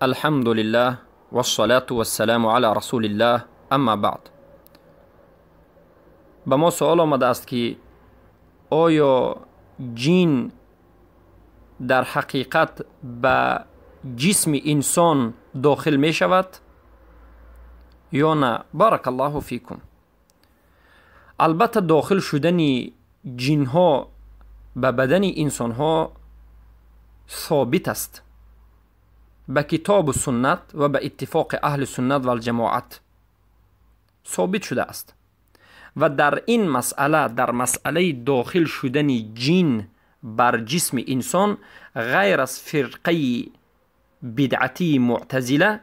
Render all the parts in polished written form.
الحمد لله والصلاة والسلام علی رسول الله اما بعد. به ما سوال آمده است که آیا جین در حقیقت به جسم انسان داخل می شود یا نه؟ بارک الله فیکم. البته داخل شدن جین ها به بدن انسان ها ثابت است به کتاب و سنت و به اتفاق اهل سنت و الجماعت ثابت شده است و در این مسئله، در مسئله داخل شدن جین بر جسم انسان، غیر از فرقه بدعتی معتزله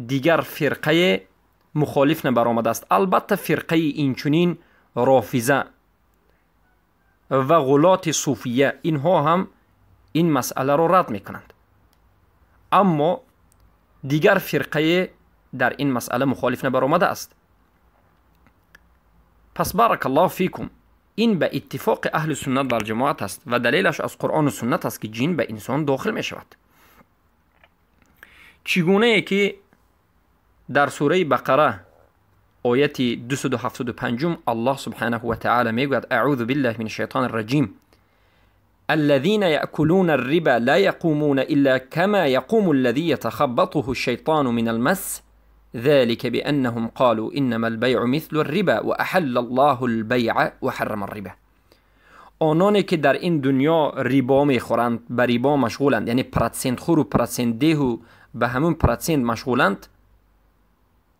دیگر فرقه مخالف نبرآمده است. البته فرقه اینچنین رافضه و غلات صوفیه اینها هم این مسئله را رد میکنند، اما دیگر فرقه در این مسئله مخالف نبرآمده است. پس بارک الله فیکم، این به اتفاق اهل سنت و الجماعت است و دلیلش از قرآن و سنت است که جین به انسان داخل می شود. چگونه که در سوره بقره آیت 275 الله سبحانه و تعالی میگوید: اعوذ بالله من الشیطان الرجیم، الذين يأكلون الربا لا يقومون إلا كما يقوم الذي يتخبطه الشيطان من المس ذلك بأنهم قالوا إنما البيع مثل الربا وأحل الله البيع وحرم الربا. آنانی که در این دنیا ریبا میخورند، به ریبا مشغولند، یعنی پرتسنت خور و پرتسنت ده و به همون پرتسنت مشغولند،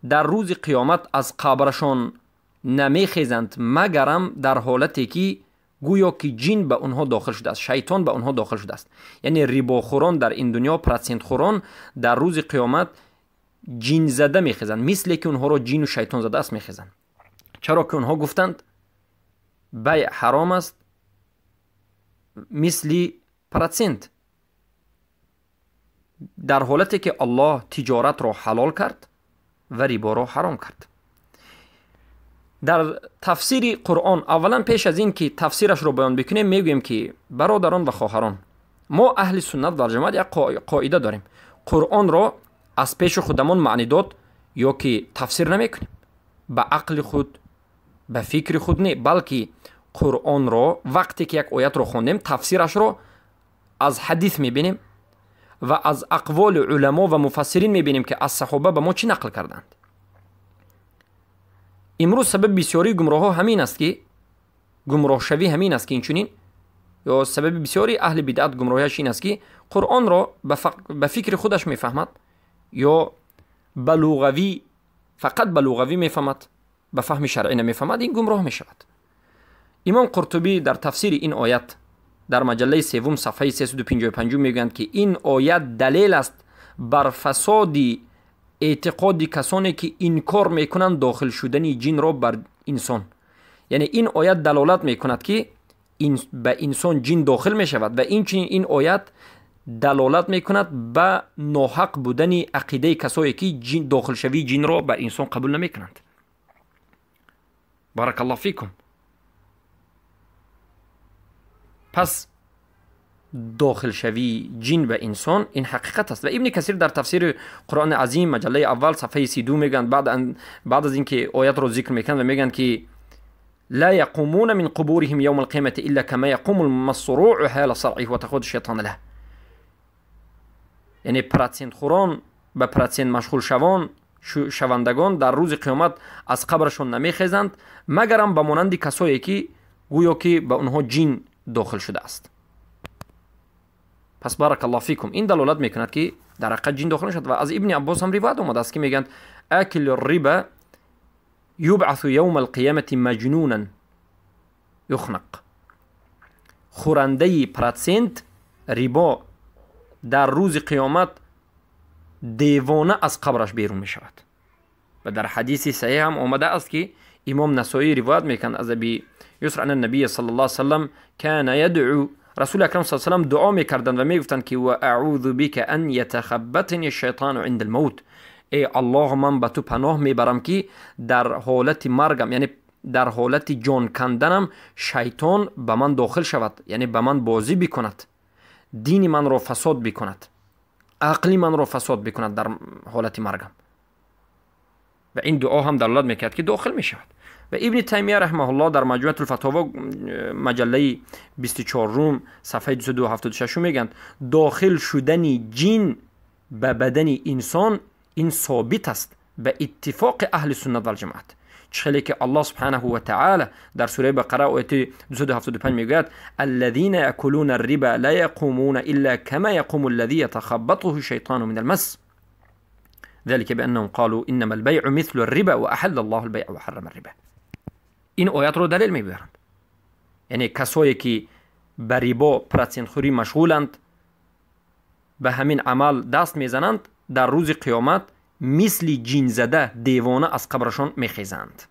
در روز قیامت از قبرشان نمیخیزند مگرم در حالتی که گویا که جین به اونها داخل شده است، شیطان به اونها داخل شده است. یعنی ریباخوران در این دنیا، پرتسنت خوران در روز قیامت جین زده میخیزند، مثل که اونها را جین و شیطان زده است میخیزند. چرا که اونها گفتند بیع حرام است مثل پرتسنت، در حالتی که الله تجارت را حلال کرد و ریبا را حرام کرد. در تفسیر قرآن اولا پیش از این که تفسیرش رو بیان بکنیم میگوییم که برادران و خواهران، ما اهل سنت و جماعت یک قاعده داریم: قرآن را از پیش خودمان معنی داد یا که تفسیر نمیکنیم، به عقل خود، به فکر خود نه، بلکه قرآن را وقتی که یک آیت را خواندیم تفسیرش را از حدیث میبینیم و از اقوال علما و مفسرین میبینیم که از صحابه به ما چی نقل کردند. امروز سبب بسیاری گمراه ها همین است که گمراه شوی همین است که اینچنین، یا سبب بسیاری اهل بدعت گمراهیش این است که قرآن را به فکر خودش میفهمد یا به لغوی، فقط به لغوی میفهمد، به فهم شرعی نمیفهمد، این گمراه میشود. امام قرطبی در تفسیر این آیت در مجله سوم صفحه 355 میگویند که این آیت دلیل است بر فساد اعتقاد کسانی که انکار میکنند داخل شدن جین را بر انسان. یعنی این آیت دلالت میکند که به انسان جین داخل میشود و این چنین این آیت دلالت میکند به ناحق بودن عقیده کسایی که جین داخل شوی جین را بر انسان قبول نمیکنند. بارک الله فیکم. پس داخل شوی جین به انسان این حقیقت است. و ابن کثیر در تفسیر قرآن عظیم مجله اول صفحه 32 میگن بعد از اینکه آیت رو ذکر میکنن و میگن که لا يقومون من قبورهم يوم القيامة إلا كما يقوم المصروع حال صرعه وتخوض الشیطان له. یعنی پرتسنت خوران به پرتسنت مشغول شوندگان در روز قیامت از قبرشون نمیخیزند مگرم به مانند کسایی که گویا که به اونها جین داخل شده است. پس بارک الله فیکم، این دلالت میکند که در حقیقت جین داخل شد. و از ابن عباس هم روایت آمده است که میگند اکل الربا یبعث یوم القیامة مجنونا یخنق. خورنده پرتسنت ریبا در روز قیامت دیوانه از قبرش بیرون می شود. و در حدیث صحیح هم آمده است که امام نسائی روایت میکند از ابی یسر ان النبی صلی الله علیه وسلم کان یدعو، رسول اکرم صلی الله علیه وسلم دعا میکردند و میگفتند که و اعوذ بک ان یتخبطنی الشیطان عند الموت. ای الله، من به تو پناه میبرم که در حالت مرگم، یعنی در حالت جان کندنم، شیطان به من داخل شود، یعنی به من بازی بکند، دین من را فساد بکند. ақли манро фасод бикунад дар ҳолати маргам. Ва ин дуо ҳам далолат мекард, ки дохил мешавад. Ва Ибни Таймия раҳимаҳуллоҳ дар Маҷмӯатул Фатова, маҷаллаи 24, сафҳаи 276 мегӯянд: дохил шудани ҷин ба бадани инсон ин собит аст ба иттифоқи аҳли суннат валҷамоат. Чӣ хеле ки Аллоҳ субҳанаҳу ва таъала дар сураи Бақара, ояти 275 мегӯяд: аллазина якулуна риба ла яқумуна илла кама яқуму аллази ятахаббатуҳу шайтону мин алмас ذلك بأنهم قالوا إنما البيع مثل الربا وأحل الله البيع وحرم الربا. Ин оятро далел мебаранд, яъне касое ки ба рибо, процентхӯрӣ машғуланд, ба ҳамин амал даст мезананд, дар рӯзи қиёмат мисли ҷинзада, девона аз қабрашон мехезанд.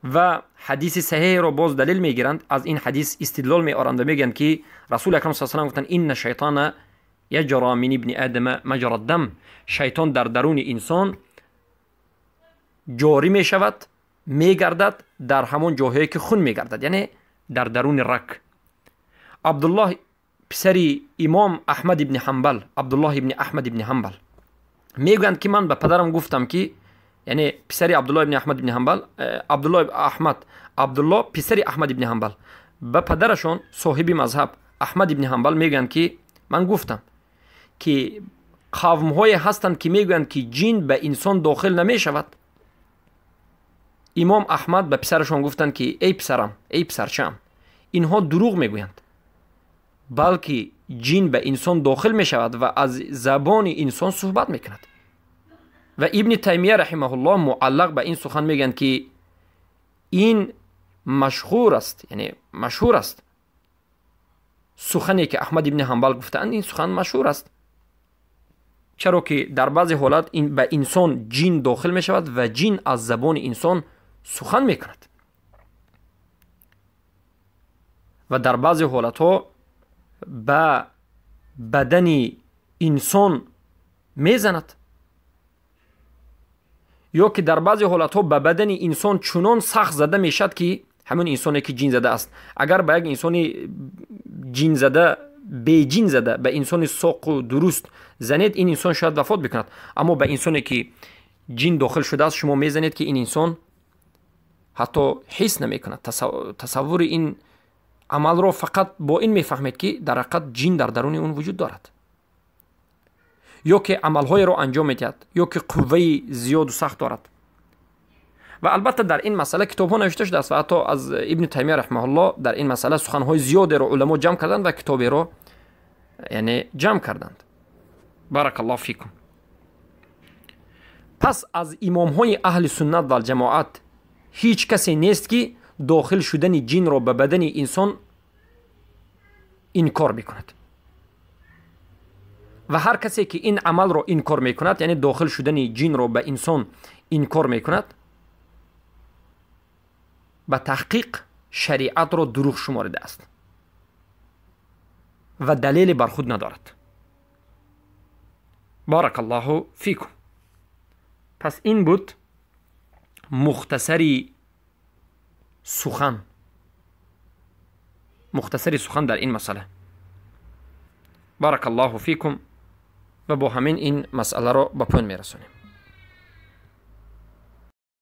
Ва ҳадиси саҳеҳро боз далел мегиранд, аз ин ҳадис истидлол меоранд ва мегӯянд, ки Расули акрам с салам гуфтанд: инна шайтона яҷра мин ибни адама маҷра дам. Шайтон дар даруни инсон ҷорӣ мешавад, мегардад дар ҳамон ҷоҳое ки хун мегардад, яъне дар даруни рак. Абдуллоҳ, писари имом Аҳмад ибни Ҳамбал, Абдуллоҳ ибни Аҳмад ибни Ҳамбал мегӯянд, ки ман ба падарам гуфтам, ки, яъне писари Абдуллоҳ ибни Аҳмад ибни Ҳамбал, Абдуллоҳ Аҳмад, Абдуллоҳ писари Аҳмад ибни Ҳамбал, ба падарашон, соҳиби мазҳаб Аҳмад ибни Ҳамбал мегӯянд, ки ман гуфтам, ки қавмҳое ҳастанд, ки мегӯянд, ки ҷин ба инсон дохил намешавад. Имом Аҳмад ба писарашон гуфтанд, ки эй писарам, эй писарчаам, инҳо дурӯғ мегӯянд, балки ҷин ба инсон дохил мешавад ва аз забони инсон суҳбат мекунад. Ва Ибни Таймия раҳимаҳуллоҳ муаллақ ба ин сухан мегӯянд, ки ин машҳур аст, яъне машҳур аст сухане ки Аҳмад ибни Ҳамбал гуфтаанд, ин сухан машҳур аст, чаро ки дар баъзе ҳолат ба инсон ҷин дохил мешавад ва ҷин аз забони инсон сухан мекунад ва дар баъзе ҳолатҳо ба бадани инсон мезанад, ё ки дар баъзе ҳолатҳо ба бадани инсон чунон сахт зада мешавад, ки ҳамон инсоне ки ҷин зада аст, агар ба як инсони ҷинзада, беҷин зада, ба инсони соқу дуруст занед, ин инсон шояд вафот бикунад, аммо ба инсоне ки ҷин дохил шудааст шумо мезанед, ки ин инсон ҳатто ҳис намекунад. Тасаввури ин амалро фақат бо ин мефаҳмед, ки дар ҳақиқат ҷин дар даруни он вуҷуд дорад, ё ки амалҳоеро анҷом медиҳад, ё ки қувваи зиёду сахт дорад. Ва албатта дар ин масъала китобҳо навишта шудааст ва ҳатто аз Ибни Таймия раҳимаҳуллоҳ дар ин масъала суханҳои зиёдеро уламо ҷамъ карданд ва китоберо, яъне, ҷамъ карданд. Баракаллоҳу фикум. Пас аз имомҳои аҳли суннат валҷамоат ҳеҷ касе нест, ки дохил шудани ҷинро ба бадани инсон инкор мекунад. Ва ҳар касе ки ин амалро инкор мекунад, яъне дохил шудани ҷинро ба инсон инкор мекунад, ба таҳқиқ шариатро дурӯғ шуморидааст ва далеле бар худ надорад. Баракаллоҳу фикум. Пас ин буд мухтасари сухан, мухтасари сухан дар ин масъала. Баракаллоҳу фикум. Ва бо ҳамин ин масъаларо ба поён мерасонем.